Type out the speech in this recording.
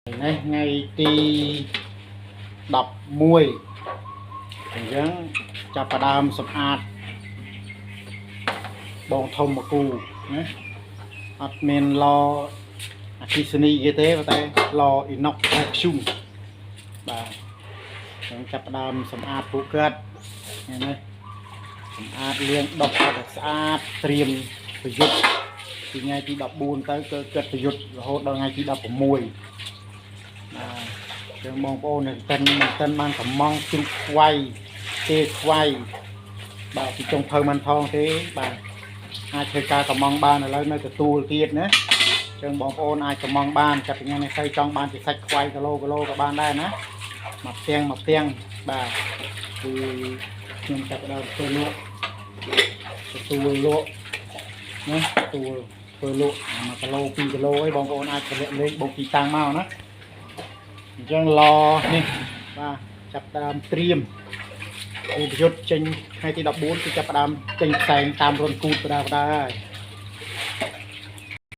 នេះថ្ងៃទី11អញ្ចឹងចាប់ផ្ដើមសម្អាតបងធំមកគូណាអត់មានឡអគ្គិសនីគេទេប៉ុន្តែឡអ៊ីណុក vacuum បាទអញ្ចឹងចាប់ផ្ដើមសម្អាតពួកគាត់ថ្ងៃនេះសម្អាតលាងដុសឲ្យស្អាតត្រៀមប្រយុទ្ធពីថ្ងៃទី14ទៅគឺគាត់ប្រយុទ្ធរហូតដល់ថ្ងៃទី16បាទចឹងបងប្អូននៅតិនមិនតិនបានកំងជ្រូកខ្វៃទេខ្វៃបាទពីចុងភៅមិនថងទេបាទអាចធ្វើការកំងបានឥឡូវនៅទទួលទៀតណាចឹងបងប្អូនអាចកំងបានចាប់ពីថ្ងៃនេះទៅចង់បានជាសាច់ខ្វៃគីឡូគីឡូក៏បានដែរណាមួយផ្ទាំងមួយផ្ទាំងបាទគឺខ្ញុំចាប់ផ្ដើមធ្វើលក់ទទួលលក់ណាទទួលធ្វើលក់1គីឡូ2គីឡូអីបងប្អូនអាចតម្លាក់លេខបូកទីតាំងមកណាអញ្ចឹងឡនេះបាទចាប់ផ្ដើមត្រៀមឧបយុទ្ធចេញថ្ងៃទី14គឺចាប់ផ្ដើមចេញផ្សែងតាមរន្ធគូតបដាបដាហើយ។